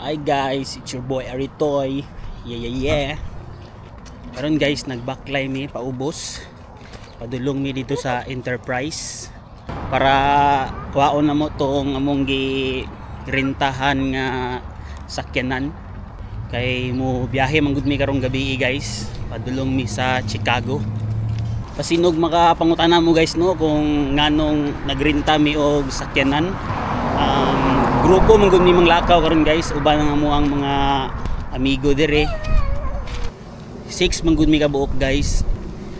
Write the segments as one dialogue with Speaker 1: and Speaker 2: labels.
Speaker 1: Hi guys, it's your boy Aritoy. Yeah. Karon guys, nagbaklay mi paubos. Padulong mi dito sa Enterprise para kuhaon na mo tong among gi rentahan nga sakyanan. Kay mo biyahe man gud mi karong gabi guys. Padulong mi sa Chicago. Pasinog makapangutana mo guys no kung nganong nagrenta mi og sakyanan. Grupo man gud mi manglakaw karon guys, uban ang amo ang mga amigo dire. 6 man gud mi kabuok guys.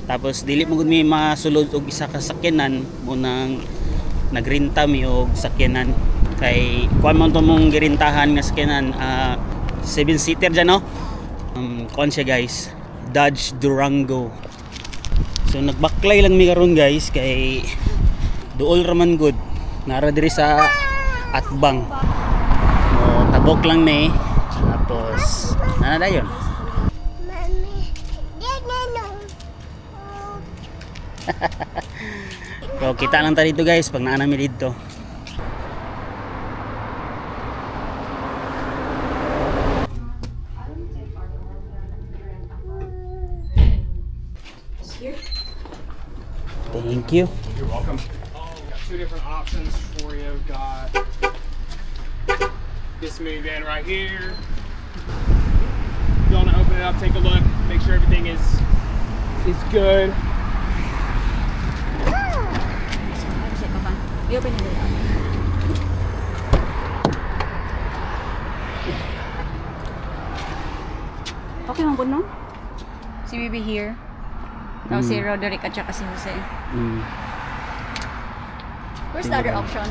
Speaker 1: Tapos dili man gud mi masulod og isa ka sakyanan, mo nang nagrenta mi og sakyanan. Kay kuan man to mong girintahan nga sakyanan, 7 seater dyan no. Kuan siya guys, Dodge Durango. So nagbaklay lang mi karon guys kay duol ra man gud. Nara diri sa Atbang. Mo tabok lang ni. Tapos nana dayon. So kita lang ta dito guys pag naa nami dito. Thank you.
Speaker 2: You're welcome. Oh, we got two different options for you. We've got this minivan right here. If you want to open it up, take a look, make sure everything is good.
Speaker 3: We open it up. Okay man no? Si Bibi here. Tapos si Roderick at saka si Jose. Where's the other option?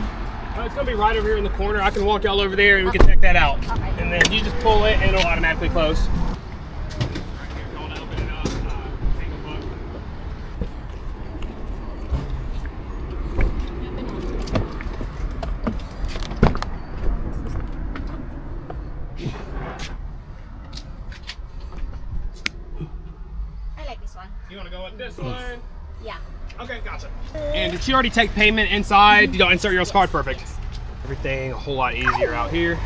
Speaker 2: It's gonna be right over here in the corner. I can walk y'all over there and we can check that out.
Speaker 3: Okay.
Speaker 2: And then you just pull it and it'll automatically close. Right here, if you wanna open it up, take a look.
Speaker 3: I like this one.
Speaker 2: You wanna go with this one?
Speaker 3: Yeah.
Speaker 2: Okay, gotcha. And did she already take payment inside? Did y'all insert your own card? Perfect. Everything a whole lot easier out here.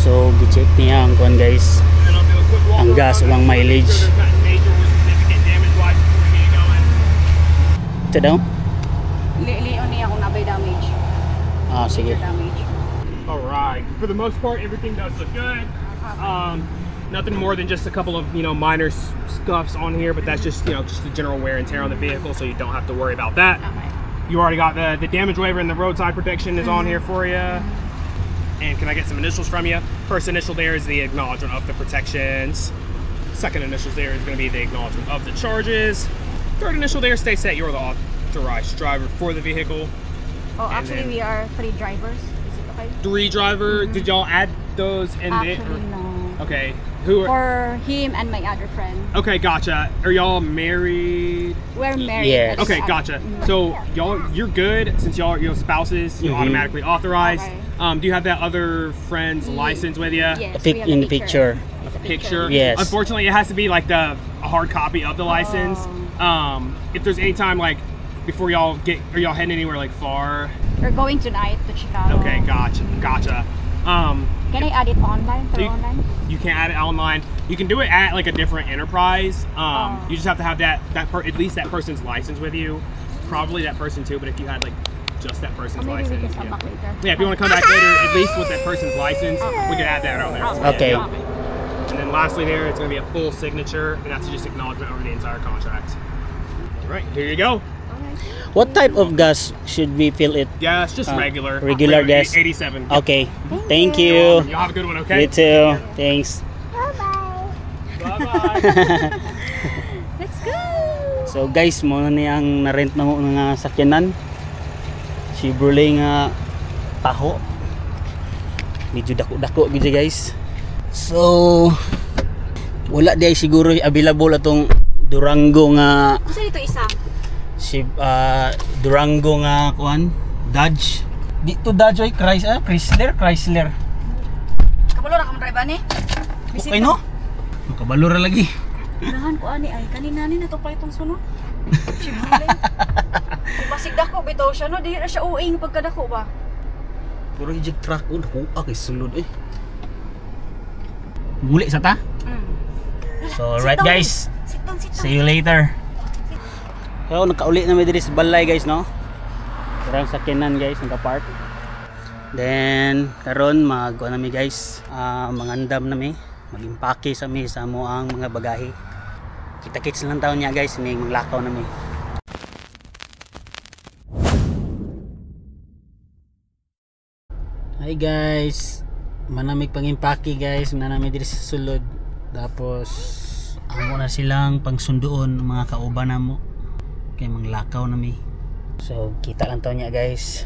Speaker 1: So, gi-check niya ang kuan guys. Ang gas ulang mileage. Ito daw?
Speaker 3: Lion niya kung nabay damage.
Speaker 1: Ah, sige.
Speaker 3: Damage.
Speaker 2: All right. For the most part, everything does look good. Nothing more than just a couple of, you know, minor scuffs on here, but that's just, you know, just the general wear and tear on the vehicle, so you don't have to worry about that.
Speaker 3: Okay.
Speaker 2: You already got the damage waiver and the roadside protection is on here for you. And can I get some initials from you? First initial there is the acknowledgement of the protections. Second initials there is going to be the acknowledgement of the charges. Third initial there states that you're the authorized driver for the vehicle.
Speaker 3: Oh, actually we are 3 drivers. Is it okay?
Speaker 2: 3 driver. Did y'all add those in there?
Speaker 3: Actually, no.
Speaker 2: Okay. Who are
Speaker 3: For him and my other friend.
Speaker 2: Okay, gotcha. Are y'all married?
Speaker 3: We're married.
Speaker 1: Yes.
Speaker 2: Okay, gotcha. So y'all, you're good since y'all are your spouses. You're automatically authorized.
Speaker 3: Okay.
Speaker 2: Do you have that other friend's license with you?
Speaker 3: Yes, we have
Speaker 1: In the picture.
Speaker 2: A picture.
Speaker 1: Yes.
Speaker 2: Unfortunately, it has to be like a hard copy of the license.
Speaker 3: Oh.
Speaker 2: If there's any time like before y'all get, are y'all heading anywhere like far?
Speaker 3: We're going tonight to Chicago.
Speaker 2: Okay, gotcha, gotcha.
Speaker 3: Can I add it online? Through online?
Speaker 2: You can't add it online. You can do it at like a different enterprise. You just have to have that at least that person's license with you. Probably that person too, but if you had like just that person's
Speaker 3: Maybe
Speaker 2: license.
Speaker 3: we can come back later.
Speaker 2: Yeah, if you want to come back later, at least with that person's license, we can add that on there.
Speaker 1: Okay.
Speaker 2: Yeah. And then lastly there, it's going to be a full signature, and that's just acknowledgement over the entire contract. All right, here you go.
Speaker 1: What type of gas should we fill it?
Speaker 2: Gas, just regular.
Speaker 1: Regular gas.
Speaker 2: 87.
Speaker 1: Okay. Thank you.
Speaker 2: You'll have a good one, okay?
Speaker 1: You too. Thanks.
Speaker 2: Bye-bye. Bye-bye.
Speaker 3: Let's go!
Speaker 1: So guys, mo na niya ang na-rent na mo nga sakyanan. Chevrolet nga taho. Medyo dako-dako gid guys. So wala di ay siguro available atong Durango nga.
Speaker 3: Unsa dito isa?
Speaker 1: Si Durango nga kuan, Dodge. Dito Dodge ay Chrysler, Chrysler.
Speaker 3: Kabalo ra ka mo drive ani?
Speaker 1: Okay no? Makabalo ra lagi.
Speaker 3: Unahan ko ani ay kanina ni nato pa itong sunod. Chevrolet. Dako bitaw siya no, dili na siya uing pagkadako ba.
Speaker 1: Puro ijig truck oh, nakuha kay sulod eh. Muli sa ta? So right guys,
Speaker 3: Sit down, sit down.
Speaker 1: see you later. So nakauli na mi diri sa balay guys no. Kurang sakyanan guys naka-park. Then karon mag na mi guys, mangandam na mi, magimpake sa mi sa amo ang mga bagahe. Kita-kits lang taon niya guys, may maglakaw na mi. Hi guys, manamig pangimpake guys, manamig diri sa sulod. Tapos amo na silang pangsunduon mga kauban namo kay manglakaw na mi. So kita lang taon niya guys.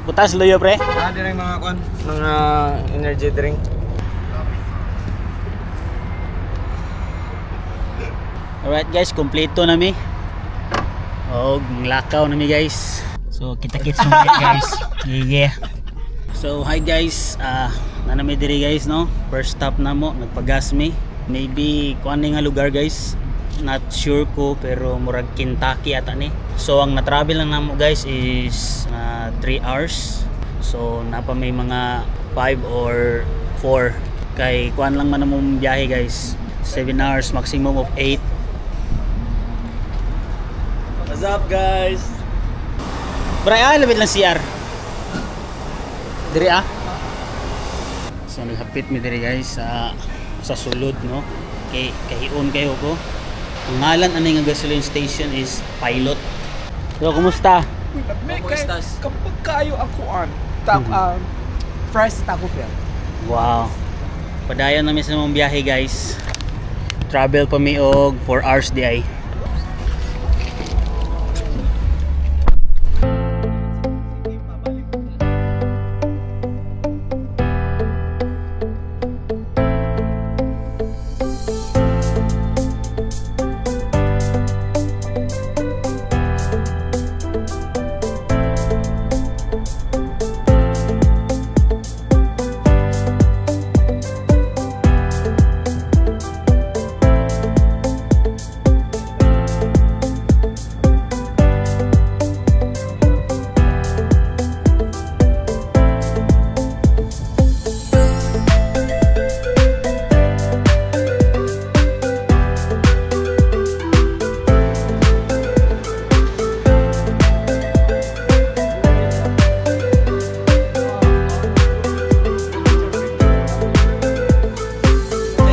Speaker 1: Butas luyo pre.
Speaker 4: Ah, dire mga kwan, mga energy drink.
Speaker 1: Alright guys, kompleto na mi. Og manglakaw na mi guys. So kita-kits na mi guys. Yeah. So hi guys, nanami diri guys no. First stop na mo, nagpagas mi. Maybe kuan ni nga lugar guys. Not sure ko pero murag Kentucky ata ni. So ang na-travel lang namo guys is 3 hours. So napa may mga 5 or 4 kay kuan lang man among biyahe guys. 7 hours maximum of 8.
Speaker 4: What's up guys?
Speaker 1: Bray, labit lang CR. Diri ah. So naghapit mi diri guys sa sulod no. Kay kahion kayo ko. Ang ngalan ani nga gasoline station is Pilot. So kumusta?
Speaker 4: Kumusta?
Speaker 2: Kapag kayo ang kuan, fries sa Taco Bell.
Speaker 1: Wow. Padayon na mi sa mong biyahe guys. Travel pa mi og 4 hours di ay.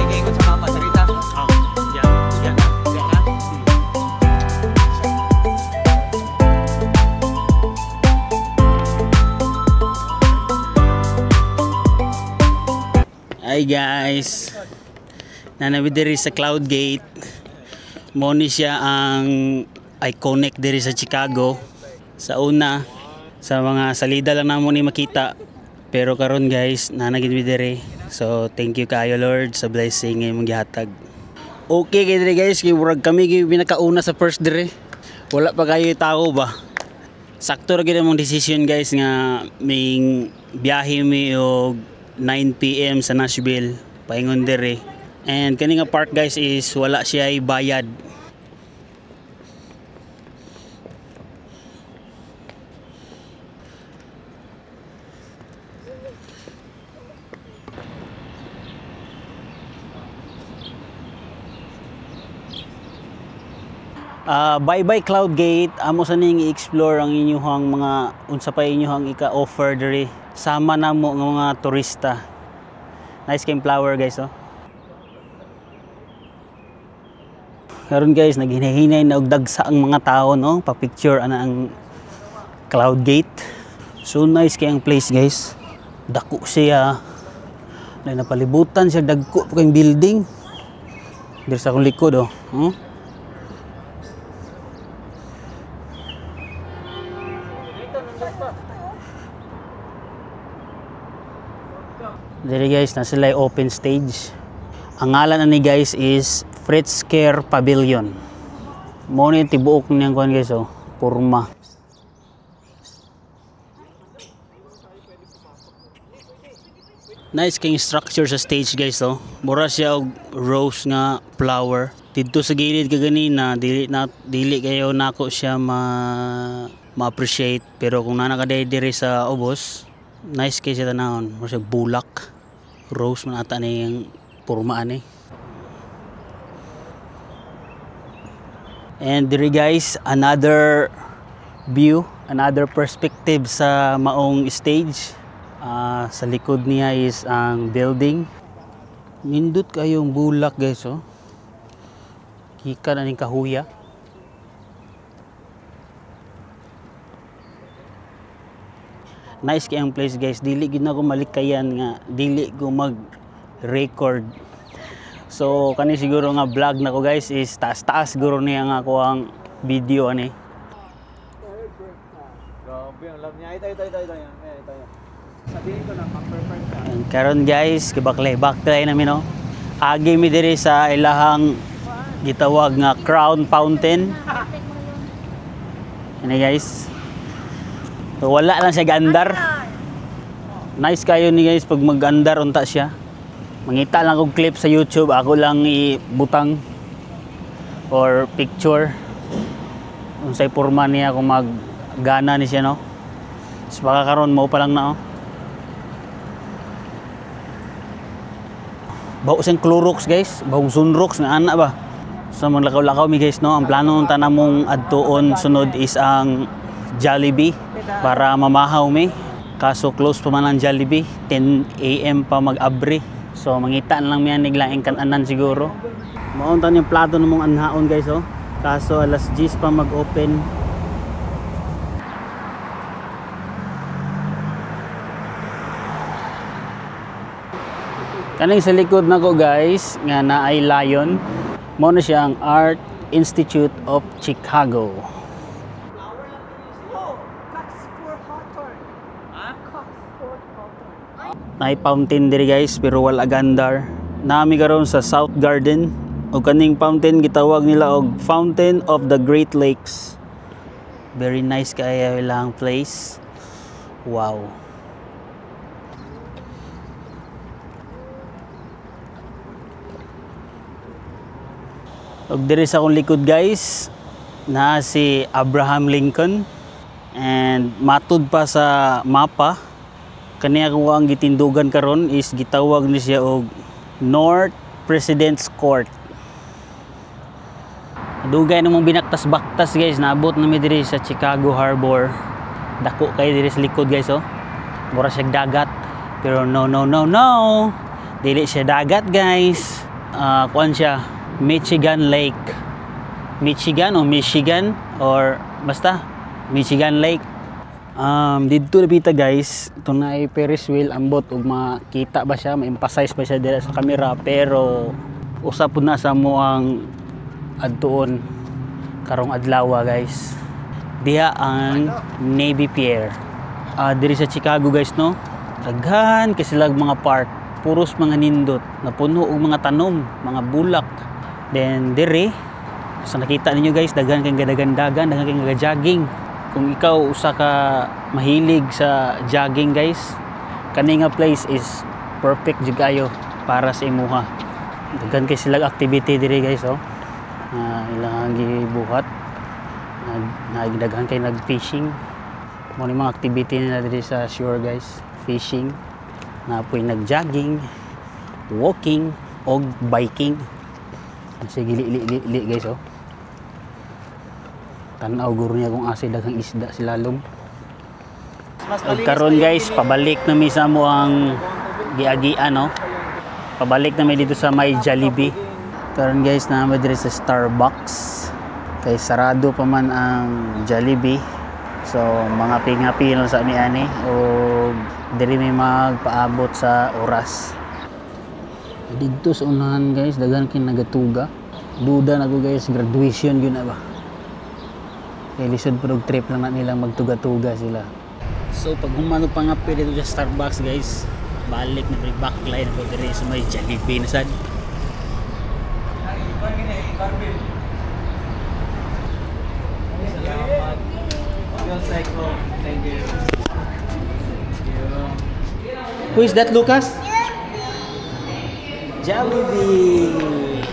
Speaker 4: Sige, ikot sa mama, sarita.
Speaker 1: Oh, yeah, yeah. Hi guys. Nanabi diri sa Cloud Gate. Mo ni siya ang iconic diri sa Chicago. Sa una, sa mga salida lang namo ni makita. Pero karon guys, nanagid mi diri. So thank you kayo Lord sa blessing nga imong gihatag. Okay kay diri guys, kay murag kami gyud pinakauna sa first diri. Wala pa kayo tao ba? Sakto ra gyud among decision guys nga ming biyahe mi og 9 PM sa Nashville paingon diri. And kani nga park guys is wala siya bayad. Bye bye Cloud Gate. Amo sa ning i-explore ang inyuhang mga unsa pa inyuhang ika-offer diri. Sama namo nga mga turista. Nice kayong flower guys oh. Karon guys, naghinay-hinay na og dagsa ang mga tao no, pa-picture ana ang Cloud Gate. So nice kay ang place guys. Dako siya. Na napalibutan siya dagko pa kayong building. Diri sa akong likod oh. Hmm? Diri guys, na sila open stage. Ang ngalan ani guys is Pritzker Pavilion. Mo ni tibuok niyang kuan guys oh, porma. Nice kay structure sa stage guys oh. Mura siya og rose nga flower. Didto sa gilid kaganina, dili na dili kayo nako siya ma-appreciate, pero kung naa ka diri sa ubos, nice kay siya tanawon. Mura siya bulak. Rose man ata ni yung porma ani. And diri guys, another view, another perspective sa maong stage. Sa likod niya is ang building. Nindot kayong bulak guys, oh. Gikan aning kahuya. Nice kay ang place guys. Dili gid na ko malikayan nga dili ko mag-record. So kani siguro nga vlog nako guys is taas-taas siguro niya nga ako ang video ani.
Speaker 4: Grabe, ang love niya. Ito, ito, ito, ito. Ito, ito. Sabihin ko lang, ma-perfect ka.
Speaker 1: And karon guys, gibaklay-baklay namin, no. Agi mi diri sa ilahang gitawag nga Crown Fountain. Ano guys? So, wala lang siya gandar. Nice kayo ni guys pag mag-andar unta siya. Mangita lang og clip sa YouTube, ako lang ibutang or picture. Unsay porma niya kung maggana ni siya, no. So, baka karon mao pa lang na, oh. Baho siyang Clorox guys, bahong Sunrox nga ana ba. So maglakaw-lakaw mi guys, no. Ang plano ng tanamong adtuon sunod is ang Jollibee para mamahaw mi. Kaso close pa man ang Jollibee, 10 AM pa mag-abri. So mangita na lang mi anig laing kananan siguro. Mauntan yung plato ng mong anhaon guys, oh. Kaso alas 10 pa mag-open. Kaning sa likod nako guys nga naay lion, mao na siya ang Art Institute of Chicago. Naay fountain diri guys pero wala gandar. Naami karon sa South Garden og kaning fountain gitawag nila og Fountain of the Great Lakes. Very nice kaayo ilang place. Wow. Og diri sa akong likod guys, naa si Abraham Lincoln, and matud pa sa mapa kani akong ang gitindugan karon is gitawag ni siya og North President's Court. Dugay namong binaktas-baktas guys, naabot na mi diri sa Chicago Harbor. Dako kay diri sa likod guys, oh. Mura siya dagat, pero no no no no. Dili siya dagat guys. Kuan siya, Michigan Lake. Michigan o Michigan or basta Michigan Lake. Didto na guys, ito na ay Ferris wheel, ambot og makita ba siya, ma-emphasize ba siya dira sa camera, pero usap pud na sa mo ang adtuon karong adlaw guys. Diha ang Navy Pier. Diri sa Chicago guys, no. Daghan kay sila mga park, puros mga nindot, napuno og mga tanom, mga bulak. Then diri sa nakita ninyo guys, daghan kay gadagandagan, daghan kay jogging. Kung ikaw usa ka mahilig sa jogging guys, kani nga place is perfect jud kayo para sa imuha. Daghan kay sila activity diri guys, oh. Ilang gibuhat. Nagdaghan kay nag-fishing. Mo ni mga activity nila diri sa shore guys, fishing, napoy nag-jogging, walking og biking. Sige, li, li, li, guys, oh. Tan-aw guro niya kung asa daghang isda sila lalom. Ug karon guys, pabalik na mi sa mo ang giagian, no. Pabalik na mi dito sa may Jollibee. Karon guys, naa mi diri sa Starbucks. Kay sarado pa man ang Jollibee. So mga pingapi lang sa mi ani og diri mi magpaabot sa oras. Didto sa unahan guys, daghan kay nagatuga. Duda na ko guys, graduation gyud na ba. Kay lisod pero trip lang na nilang magtuga-tuga sila. So pag humano pa nga pwede dito sa Starbucks guys, balik na rin, backline ko diri sa may Jollibee na sad. Who is that, Lucas? Jollibee.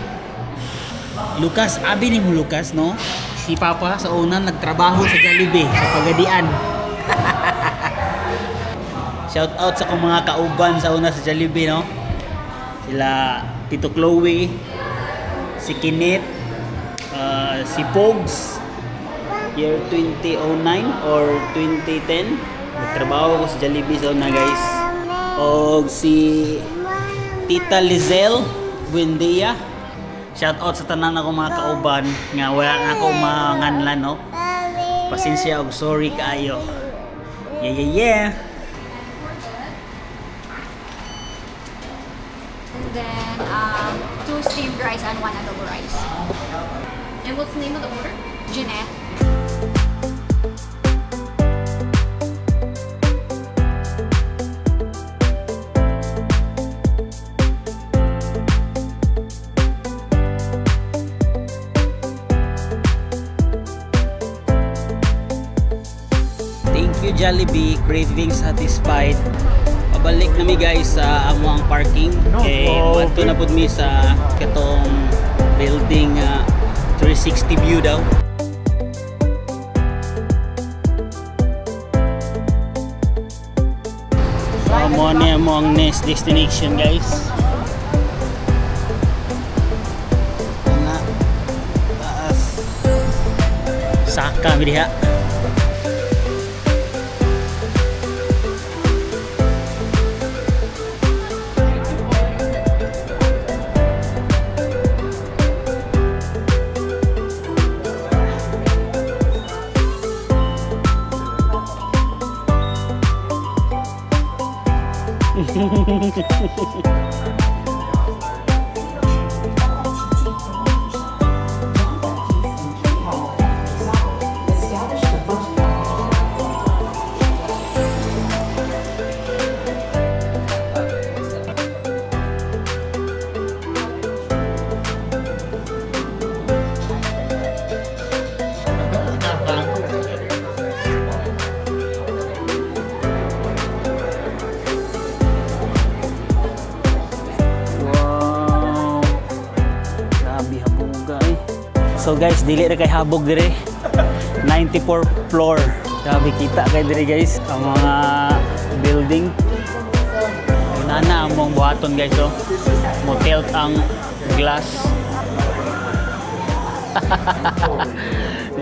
Speaker 1: Lucas, abi ni mo Lucas, no? Si Papa sa una nagtrabaho sa Jollibee sa Pagadian. Shout out sa akong mga kauban sa una sa Jollibee, no? Sila Tito Chloe, si Kinit, si Pogs, year 2009 or 2010. Nagtrabaho ko sa Jollibee sa una, guys. Og si Tita Lizelle Buendia. Shout out sa tanan ako mga kauban nga wala na ako manganlan, no? Pasensya og sorry kaayo. Yeah.
Speaker 3: And then 2 steamed rice and 1 adobo rice.
Speaker 5: And what's the name of the order?
Speaker 3: Jeanette.
Speaker 1: Thank you Jollibee, craving satisfied. Pabalik na mi guys sa among parking. Kay moadto na pud mi sa katong building 360 view daw. So mo ni among next destination guys. Nga taas. Saka mi diha. Wow. Grabe habuga eh. So guys, dili ra kay habog dire. 94th floor. Grabe kita kay dire guys ang mga building. Nana among buhaton guys oh. Motel ang glass.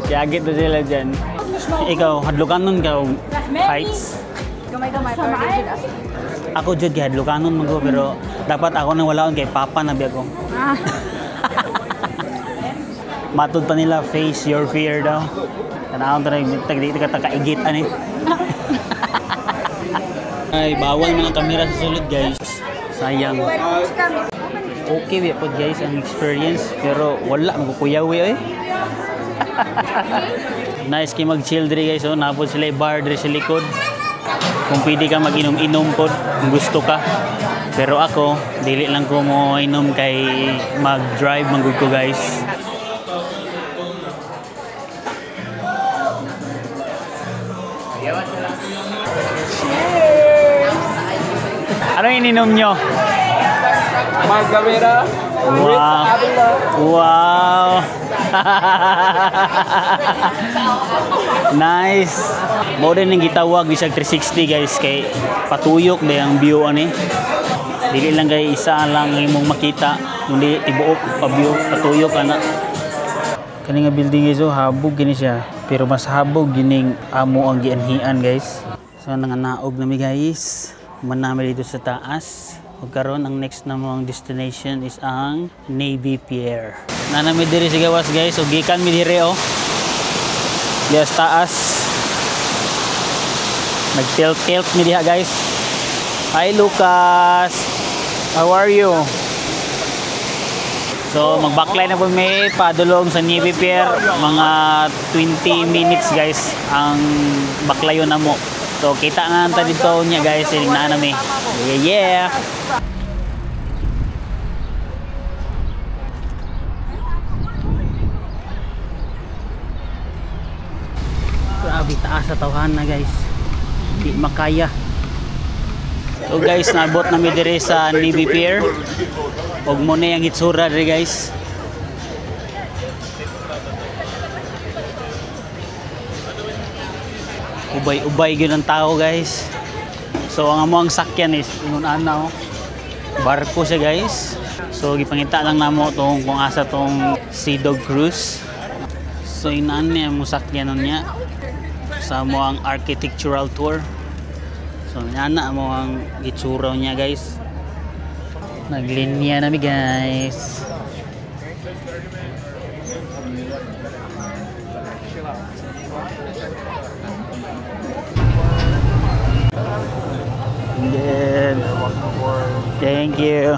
Speaker 1: Siyagit na sila dyan. Ikaw, hadlukanon ka og heights?
Speaker 3: Gamay-gamay pero jud as.
Speaker 1: Ako jud gihadlukanon man ko pero dapat ako nang walaon kay papa na biya ko. Matud pa nila face your fear daw. Tanawon ta tag di ka takaigit ani. Ay bawal mga kamera sa sulod guys. Sayang. Okay biya pod guys ang experience pero wala magkukuyawi oy. Nice kay mag-chill diri guys oh, napod sila bar diri sa likod. Kung pwede ka mag-inom-inom pod kung gusto ka. Pero ako, dili lang ko mo inom kay mag-drive manggud ko guys. Cheers! Ano ininom nyo?
Speaker 4: Margarita.
Speaker 1: Wow! Wow! Nice! Mao din ang gitawag ni siya 360 guys kay patuyok day ang view ani. Dili lang kay isa lang imong makita kundi tibuok pa view patuyok ana. Kani nga building guys oh, habog gini siya pero mas habog gining amo ang gianhian guys. So nanganaog nami guys. Manami dito sa taas. Ug karon ang next na mo ang destination is ang Navy Pier. Nanami diri sa gawas guys, ug gikan mi diri oh. Diya sa taas. Nag-tilt-tilt mi diha guys. Hi Lucas. How are you? So magbackline na po mi padulong sa Navy Pier, mga 20 minutes guys ang baklayon na mo. So kita na ta dito niya guys, tinignan na mi. Yeah, yeah. Grabe taas sa tawhan na guys. Di makaya. So guys, naabot na mi diri sa Navy Pier. Og mo na ang hitsura diri guys. Ubay-ubay gyud ang tao, guys. So ang among sakyan is ingon ana, oh. Barko siya, guys. So gipangita lang namo tong kung asa tong Sea Dog Cruise. So inaan niya mo sakyan niya sa mo ang architectural tour. So inana mo ang itsura niya, guys. Naglinya nami, guys. Good. Thank you.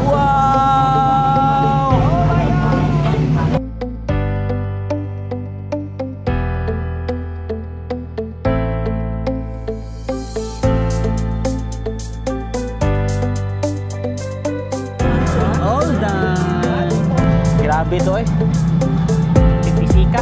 Speaker 1: Wow! All done. Grabe to eh. Pipisika.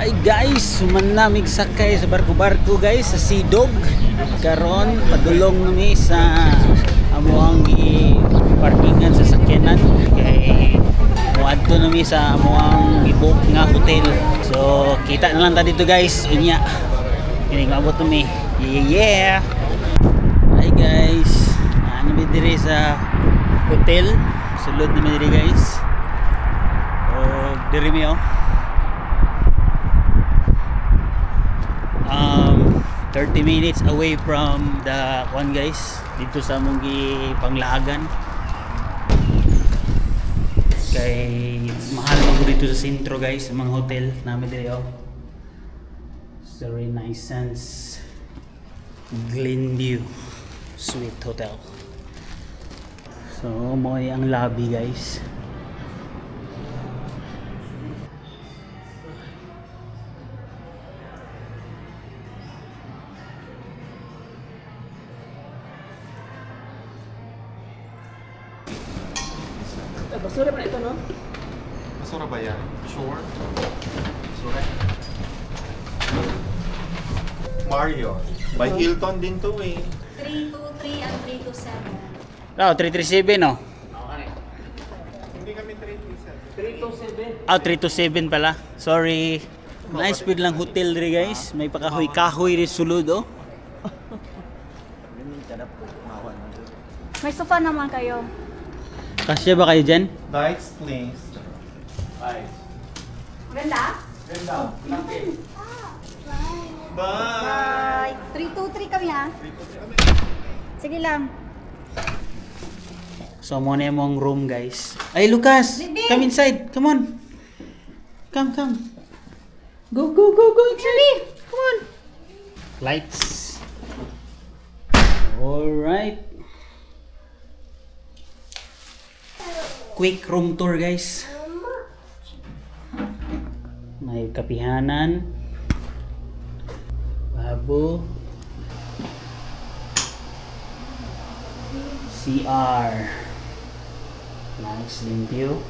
Speaker 1: Ay guys, human namig sakay sa barko-barko, guys, sa Sea Dog. Karon padulong nami sa amuang gi-parkingan sa sakyanan kay moadto nami sa amuang gi-book nga hotel. So kita na lang ta dito, guys. Unya. Kini maabot nami. Yeah. Hi guys. Ano mi diri sa hotel? Sulod nami diri, guys. O diri mi, oh. 30 minutes away from the one, guys, dito sa among gipanglaagan kay mahal man gud dito sa sentro, guys, ang mga hotel namin diri, oh. Renaissance Glenview Suite Hotel. So mao ni ang lobby, guys.
Speaker 4: Basura pa na ito, no?
Speaker 6: Basura ba yan? Sure. Basura. Mario. By Hilton din to eh.
Speaker 5: 323 and 327.
Speaker 1: Oh, 337, no?
Speaker 6: Hindi kami 337.
Speaker 4: 327.
Speaker 1: Ah, 327 pala. Sorry. Nice pud lang hotel diri, guys. May pakahoy-kahoy ri sulod, oh.
Speaker 3: May sofa naman kayo.
Speaker 1: Kasya ba kayo dyan?
Speaker 6: Lights, please.
Speaker 3: Maganda?
Speaker 6: Bye!
Speaker 3: Bye! 323 kami ha. Sige lang.
Speaker 1: So, mo na yung room, guys. Ay, Lucas!
Speaker 3: Baby!
Speaker 1: Come inside! Come on! Come, come! Go, go, go, go inside! Come on! Lights. Alright. Quick room tour, guys. May kapihanan. Babo. CR. Nice, limpyo.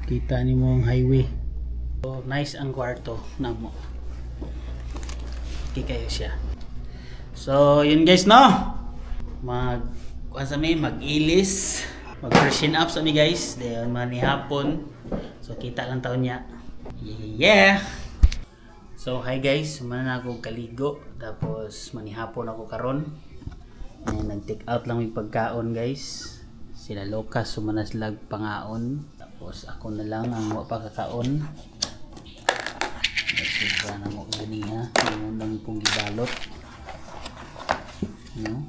Speaker 1: Kita ni mo ang highway. So, nice ang kwarto namo. Okay kayo siya. So, yun guys, no. Mag kuan sa mi, mag-ilis, mag freshen up sa mi, guys. Dayon man ni hapon. So kita lang taon niya. Yeah! So, hi guys. Human na ako kaligo. Tapos, manihapon ako karon. And nag-take out lang may pagkaon, guys. Sila Lucas human na sila pangaon. Tapos, ako na lang ang wa pa kakaon. Sobra na mo ganiha. Ang unang pong gibalot. No?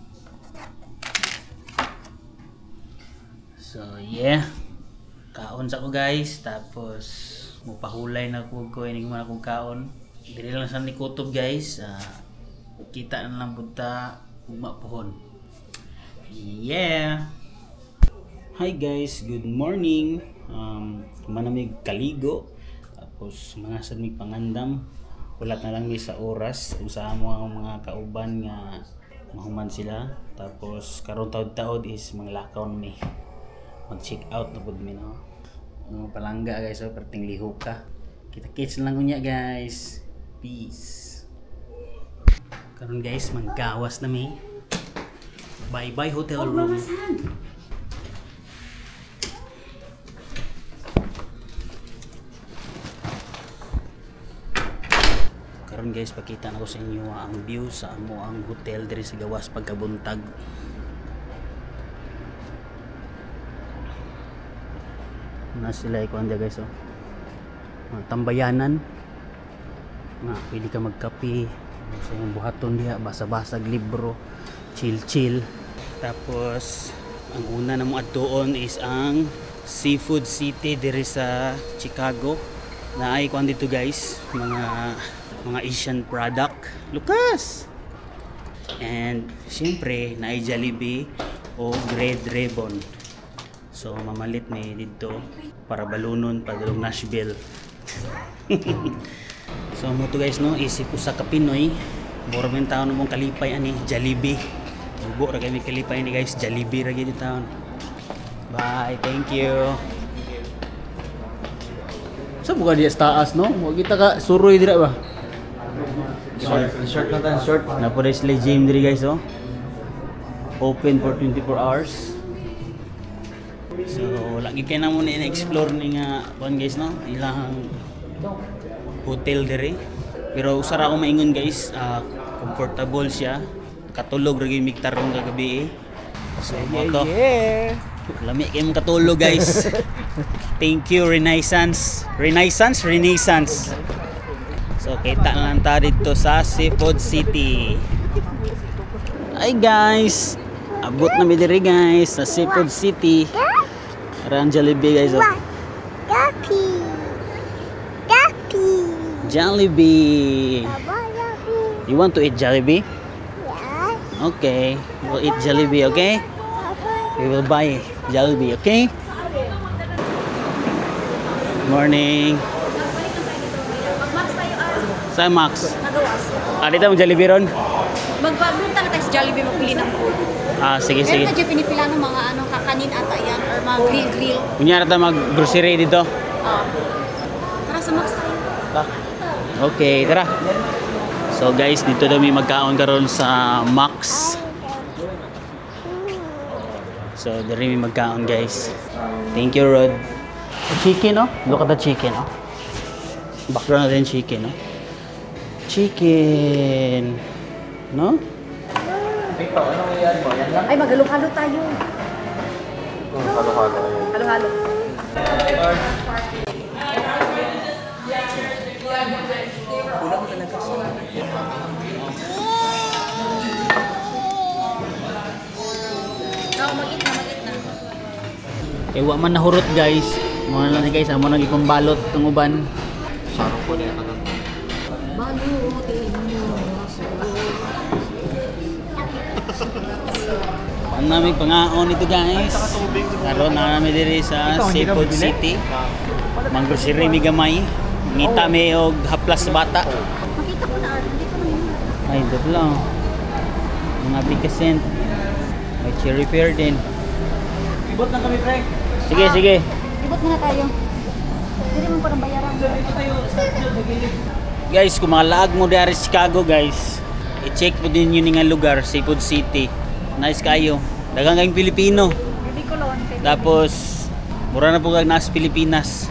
Speaker 1: So, yeah. Kaon sa ko, guys. Tapos, mupahulay na ko ining man akong kaon. Dili lang sa ni kutob, guys. Kita na lang punta ugma pohon. Yeah. Hi guys, good morning. Manamig kaligo. Tapos mga sad mig pangandam. Wala na lang mi sa oras kung sa amo ang mga kauban nga mahuman sila. Tapos karon taod-taod is manglakaw mi. Mag-check out na pud mi, no. Ang palangga, guys, oh, perting lihok ka. Kita-kits lang unya, guys. Peace. Karon guys, manggawas na mi. Bye bye hotel room. Karon guys, pakita na ko sa inyo ang view sa amo ang hotel diri sa gawas pagkabuntag. Na sila ikuan dia, guys, oh. Mga tambayanan. Nga pwede ka magkape sa imong buhaton diha, basa-basag libro, chill-chill. Tapos ang una na mo adtuon is ang Seafood City diri sa Chicago. Naay kuan dito, guys, mga Asian product. Lucas. And syempre naay Jollibee o Red Ribbon. So mamalit ni didto para balunon padulong Nashville. So mo to, guys, no, isip usa ka Pinoy, mura man taon mong kalipay ani Jollibee. Mubo ra kami kalipay ni, guys, Jollibee ra gyud taon. Bye, thank you. Sa buka diya sa taas, no? Wa kita ka suroy dira ba?
Speaker 4: Short, short lang tayo, short.
Speaker 1: Napo sila gym diri, guys, oh. Open for 24 hours. So, lagi kay na mo ni explore ni nga kuan, guys, no? Ilang hotel diri. Pero usa ra ako maingon, guys, comfortable siya. Katulog ra gyud mig tarong kagabi eh. So, mo to.
Speaker 4: Yeah.
Speaker 1: Lami kay mong katulog, guys. Thank you, Renaissance. Renaissance, Renaissance. So kita na lang ta dito sa Seafood City. Ay guys, abot na mi diri, guys, sa Seafood City. Ara ang Jollibee, guys, oh.
Speaker 7: Ducky. Ducky.
Speaker 1: Jollibee.
Speaker 7: Baba, Ducky.
Speaker 1: You want to eat Jollibee?
Speaker 7: Yes.
Speaker 1: Okay, we'll eat Jollibee, okay?
Speaker 7: Baba.
Speaker 1: We will buy Jollibee, okay? Morning.
Speaker 5: Mag-Max tayo ah.
Speaker 1: Sa Max.
Speaker 5: Nagawas.
Speaker 1: Ah, dito ang Jollibee ron?
Speaker 3: Magpa-room talaga tayo sa Jollibee, magpili ng food.
Speaker 1: Ah, sige, sige.
Speaker 3: Meron na dyan pinipila ng mga ano, kakanin ata yan or mga grill-grill.
Speaker 1: Kunyari ta mag-grocery dito.
Speaker 3: Oh. Tara sa Max tayo.
Speaker 1: Okay, tara. So guys, dito daw may magkaon karon sa Max. So, diri may magkaon, guys. Thank you, Rod. Chicken, no? Look at the chicken, no? Background natin chicken, no? Chicken. No?
Speaker 4: Ikaw, anong iyan mo? Yan lang?
Speaker 3: Ay, maghalo-halo tayo.
Speaker 6: Halo-halo.
Speaker 3: Halo-halo. Oo, mag-eat na, mag-eat na.
Speaker 1: Eh, wa man nahurot, guys. Mo na lang ni guys, amo nang ipambalot ng uban.
Speaker 6: Sarong po niya kanan.
Speaker 3: Balutin mo.
Speaker 1: Ang naming pangaon ito, guys. Karon na namin diri sa Seafood City. Mang-grocery mi gamay. Ngita mi og haplas sa bata.
Speaker 3: Makita ko na, Art. Hindi ko na yun.
Speaker 1: Ay, ito lang. Mga bikasent. May cherry pear din.
Speaker 4: Ibot lang kami, pre.
Speaker 1: Sige, sige.
Speaker 3: Ibot muna tayo. Hindi mo parang bayaran.
Speaker 4: Dito tayo sa gilid.
Speaker 1: Guys, kung mga laag mo dari sa Chicago, guys, i-check mo din yun nga lugar, Seafood City. Nice kayo. Daghang kayong Pilipino.
Speaker 3: Hindi ko loan.
Speaker 1: Tapos, mura na po kag nasa Pilipinas.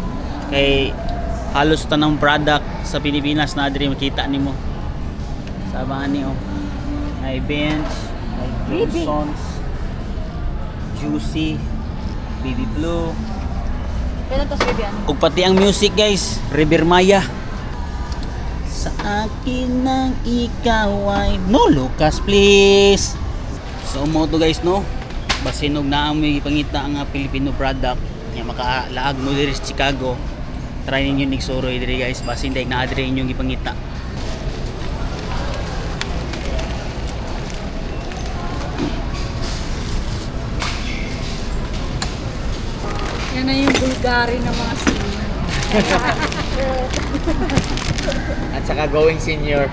Speaker 1: Kay Halos tanang product sa Pilipinas na diri makita nimo. Sa ani oh. May bench, may
Speaker 3: Baby.
Speaker 1: Johnson's, Juicy, Baby Blue.
Speaker 3: Pero tos baby ano?
Speaker 1: Ug pati ang music guys, River Maya. Sa akin nang ikaw ay no Lucas please. So mo to guys no. Basinog na ang may pangita ang Filipino product nya makalaag mo diri sa Chicago. Try ninyo nigsuroy diri guys, basin day naa diri inyong gipangita.
Speaker 3: Yan na yung Bulgari ng mga senior.
Speaker 4: At saka going senior.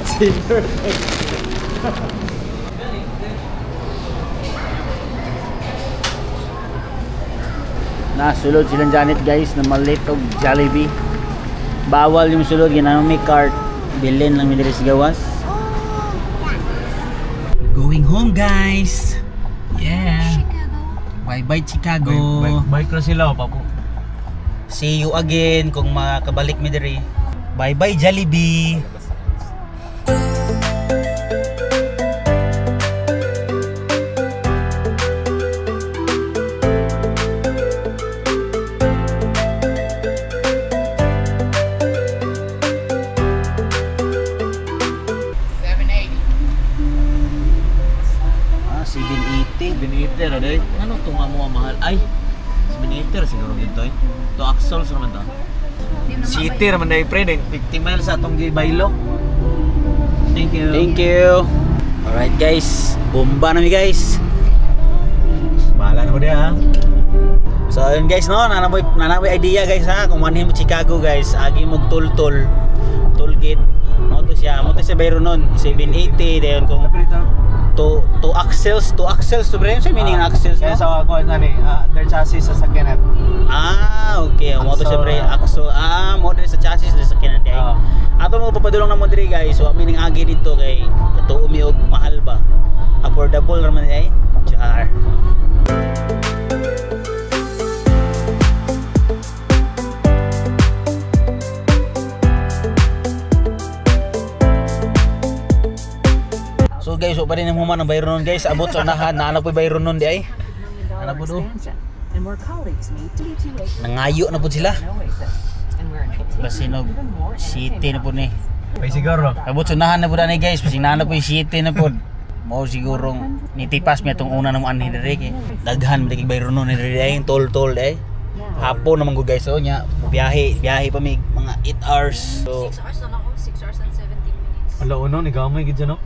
Speaker 4: Senior.
Speaker 1: Nasulod silang Janet guys na malit og Jollibee. Bawal yung sulod ginamit may cart. Bilin lang mi diri sa gawas. Going home guys. Yeah. Bye bye Chicago.
Speaker 4: Bike na sila, papo.
Speaker 1: See you again kung makabalik mi diri. Bye bye Jollibee. Ah, 780.
Speaker 4: 780 ra day. Ano tong amo ang mahal? Ay, 780 siguro gito eh. To axles raman to. City raman day pre, day 50 miles atong gibaylo. Thank you.
Speaker 1: Thank you. Alright guys, bomba na mi guys.
Speaker 4: Bahala na mo diha ha.
Speaker 1: So ayun guys no, nanamoy idea guys ha, kung manhin mo Chicago guys, agi mo toll toll gate. Mo to siya, mo to siya bayro nun, 780 dayon kung two axles, two axles to bre, sa meaning ng axles
Speaker 4: Kaya
Speaker 1: no?
Speaker 4: sa ako ano ni, their chassis sa sakyanan.
Speaker 1: Ah, okay. Mo to siya bre, axle. Ah, mo diri sa chassis diri sa kinan day.
Speaker 4: Oo.
Speaker 1: Ato mo papadulong na mo diri guys, so meaning agi dito kay kato umi og mahal ba. Affordable ra man ay. Char. So guys, so pa rin ang human ang bayro nun guys. Abot sa unahan, naanap po bayro nun di ay. Hanap po do. Nangayo na po sila. Basinog city na po ni.
Speaker 4: Ay siguro.
Speaker 1: Abot sa unahan na po na guys. Basig naanap po yung city na po. Mao sigurong nitipas mi atong una na mo anhi diri kay daghan man kay bayro nun diri ay toll toll ay. Hapon naman gud guys so nya biyahe biyahe pa mi mga 8 hours. So
Speaker 3: 6 hours na lang ako. 6 hours and 17 minutes.
Speaker 4: Ala uno ni gamay gid no.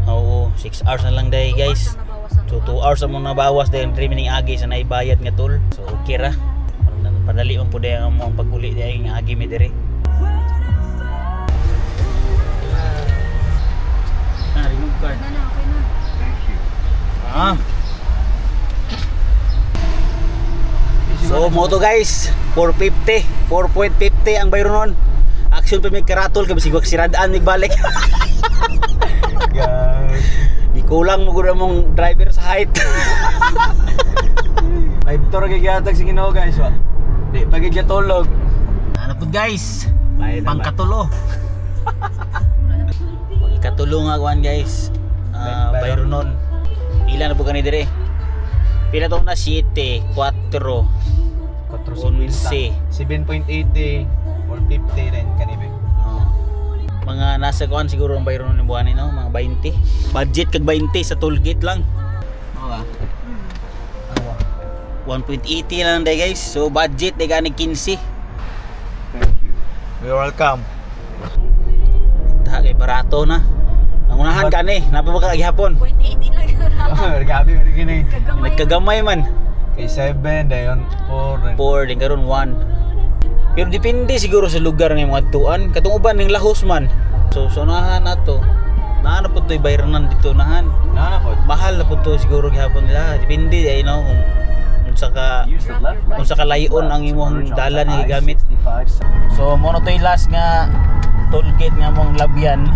Speaker 1: oo, 6 hours na lang day guys. So 2 hours among nabawas dahil 3 mining agi sa naibayad nga toll. So okay ra. Padali man pud ang among pag-uli dahil nga agi mi diri. Ah, remove card.
Speaker 3: Na na, okay na.
Speaker 1: Ah. So moto guys, 450, 4.50 ang bayro nun. Action pa may karatol kay bisig siradaan mig balik.
Speaker 4: Guys.
Speaker 1: Di kulang mo gud among driver sa height.
Speaker 4: Ay toro kay gihatag sa Ginoo guys wa. Di pa gid tulog.
Speaker 1: Ano po guys? Pangkatulo. Pangikatulo nga kuan guys. Bayro nun. Pila na po kani dire? Pila to na 7, 4,
Speaker 4: 4.50. 7.80 4.50 rin kanibi.
Speaker 1: Oh. Mga nasa kuan siguro ang bayro nun buwan no, mga 20. Budget kag 20 sa toll gate lang.
Speaker 4: Oo ba?
Speaker 1: 1.80 lang day guys. So budget day gani 15.
Speaker 4: You're welcome.
Speaker 1: Ta kay barato na. Ang unahan kani, napa ba ka gihapon?
Speaker 3: 0.18 lang yun.
Speaker 4: Gabi man gini.
Speaker 3: Kagamay.
Speaker 1: Nagkagamay man.
Speaker 4: Kay 7 dayon 4.
Speaker 1: 4 din karon 1. Pero depende siguro sa lugar nga imong adtuan. Katong uban ning lahos man. So sunahan nato. Naano po to'y bayranan dito nahan.
Speaker 4: Na po.
Speaker 1: Mahal na po to siguro gihapon nila. Depende ay no kung unsa ka unsa ka layon ang imong dalan nga gigamit. So mo na to'y last nga toll gate nga mong labyan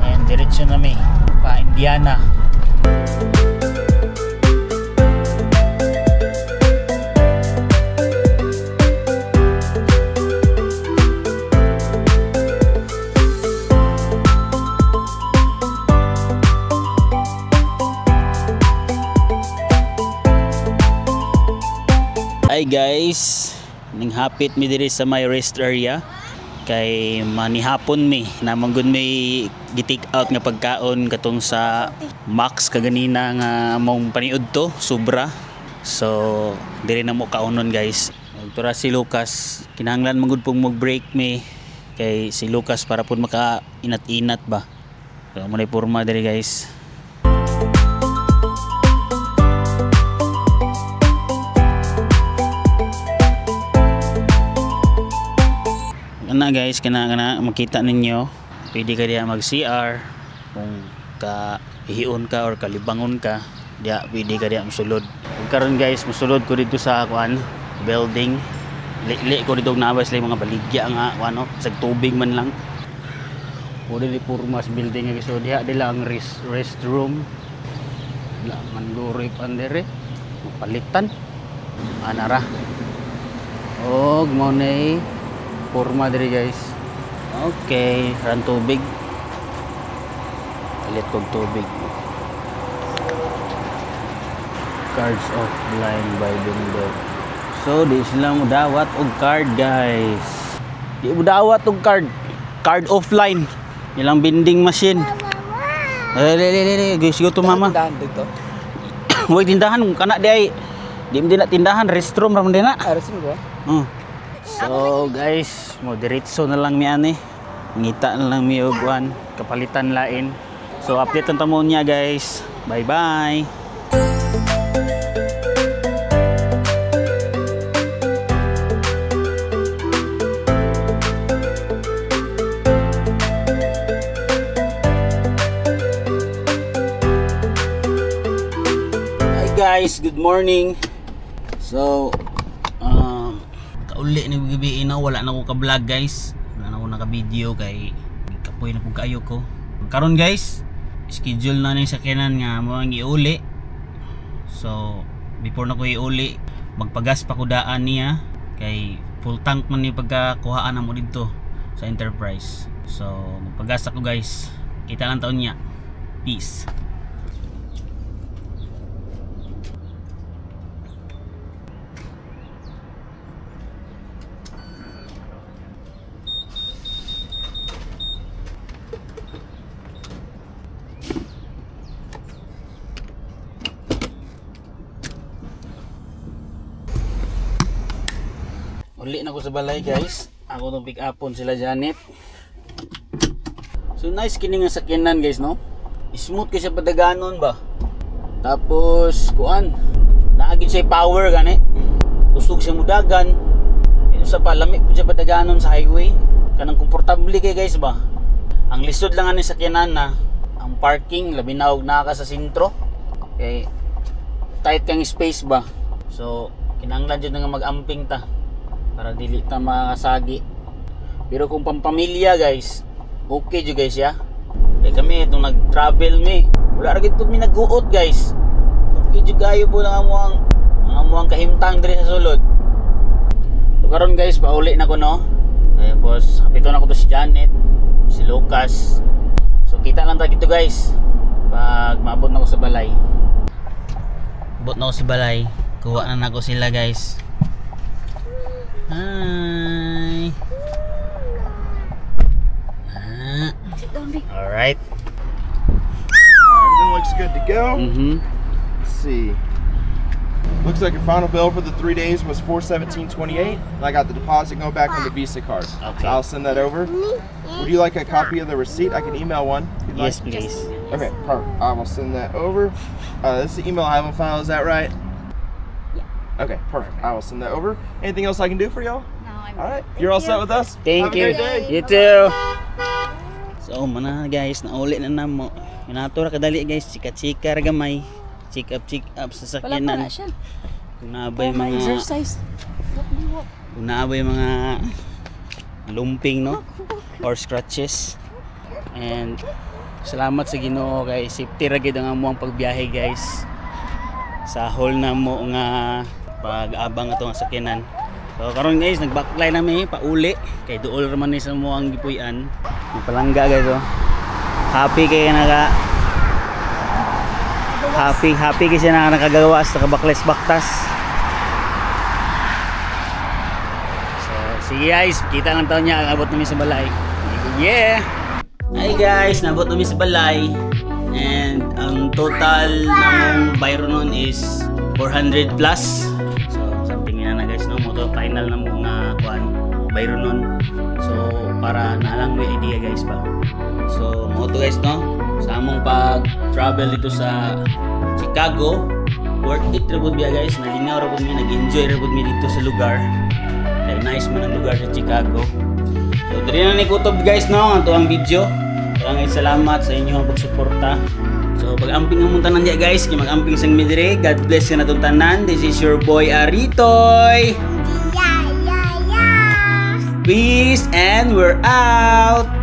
Speaker 1: and diretso na mi pa Indiana. Hi guys, ning hapit mi diri sa my rest area kay manihapon mi namang gud may gi-take out nga pagkaon katong sa Max kaganina nga mong paniud to sobra. So diri na mo kaunon guys. Tura si Lucas, kinahanglan man gud pong mag-break mi kay si Lucas para pud maka inat-inat ba. So mo na porma diri guys. Ana guys, kana makita ninyo, pwede ka diya mag CR kung ka hihion ka or kalibangon ka, diya pwede ka diya mosulod. Ug karon guys, mosulod ko dito sa kuan building. Li ko dito naabay sila mga baligya nga kuan no, sag tubig man lang. Pwede di purmas building guys. So diha dila ang restroom. Wala man guro pan dere. Mapalitan. Ana ra. Og mo nay porma diri guys. Okay, ran tubig. Palit kog tubig. Cards of blind by vendor. So di sila mo dawat og card guys. Di mo dawat og card. Card offline. Ilang vending machine. Le, guys, go to mama.
Speaker 4: Tindahan dito.
Speaker 1: Huwag tindahan kana di ay. Di mo din na tindahan, restroom ra man din na.
Speaker 4: Restroom ba?
Speaker 1: So guys, mo diretso na lang mi ani. Ngita na lang mi og kuan, kapalitan lain. So update ang tamo niya guys. Bye bye. Hi guys, good morning. So kauli ni gabi na wala na ko ka-vlog guys. Wala na ko naka-video kay kapoy na pud kaayo ko. Karon guys, schedule na ni sakyanan nga mo ang iuli. So before na ko iuli, magpagas pa ko daan niya kay full tank man ni pagkakuhaan na mo didto sa Enterprise. So magpagas ako guys. Kita lang taon niya. Peace. Uli na ko sa balay guys. Ako tong pick upon sila Janet. So nice kini nga sakyanan guys no. Smooth kay siya padaganon ba. Tapos kuan, naagid siya power gani. Kusog siya mudagan. Usa pa lami pud siya padaganon sa highway. Kanang komportable kay guys ba. Ang lisod lang ani sakyanan na ang parking labi na og naa ka sa sentro. Kay tight kang space ba. So kinahanglan jud nga mag-amping ta para dili ta makasagi. Pero kung pampamilya guys, okay jud guys ya. Kay kami itong nag-travel mi, wala ra gid pud mi nagguot guys. Okay jud kayo po lang amuang kahimtang diri sa sulod. So karon guys, pauli na ko no. Tapos hapito na ko to si Janet, si Lucas. So kita lang ta dito guys pag maabot na ko sa balay. Abot na ko sa balay, kuha na nako sila guys. Hi. All right.
Speaker 6: Everything looks good to go. Let's see. Looks like your final bill for the 3 days was $417.28. And I got the deposit going back on the Visa card.
Speaker 1: Okay.
Speaker 6: So I'll send that over. Would you like a copy of the receipt? I can email one. If you'd
Speaker 1: Yes,
Speaker 6: like.
Speaker 1: please.
Speaker 6: Okay, perfect. I will send that over. This is the email I have on file. Is that right?
Speaker 3: Yeah.
Speaker 6: Okay, perfect. I will send that over. Anything else I can do for y'all?
Speaker 3: No, I'm
Speaker 6: All right. You're all set with us?
Speaker 1: Thank
Speaker 6: Have
Speaker 1: you.
Speaker 6: a great day.
Speaker 1: You too. So, mana guys, nauli na namo. Minato ra kadali guys, chika-chika ra gamay. Check up sa
Speaker 3: Wala pa
Speaker 1: sakyanan.
Speaker 3: na siya.
Speaker 1: Kung naabay
Speaker 3: Oh,
Speaker 1: mga
Speaker 3: exercise. Walk, walk.
Speaker 1: kung naabay mga lumping no or scratches. And salamat sa Ginoo kay safety ra gid ang among pagbiyahe guys. Sa hall na mo nga pag-abang atong sakyanan. So karon guys, nagbackline na mi pauli kay duol ra man ni sa mo ang gipuy-an. Palangga guys oh. Happy kay naka happy kay siya na nakagawa sa kabakles baktas. Sige guys, kita lang taon niya ang abot namin sa balay. Yeah! Hi guys, nabot namin sa balay. And ang total namong bayro nun is 400 plus. So something na na guys, no? Mao to final na mo nga kuan bayro nun. So para na lang may idea guys ba. So mao to guys, no? Sa among pag travel dito sa Chicago, worth it ra pud biya guys. Nalingaw ra pud mi, nag-enjoy ra pud mi dito sa lugar. Kay nice man ang lugar sa Chicago. So diri na ni kutob guys, no, ang tuang video. Maraming salamat sa inyong pagsuporta. So pag-amping ang tanan diya guys, kay mag-amping sang mi diri. God bless ka natong tanan. This is your boy Aritoy.
Speaker 7: Yeah.
Speaker 1: Peace and we're out.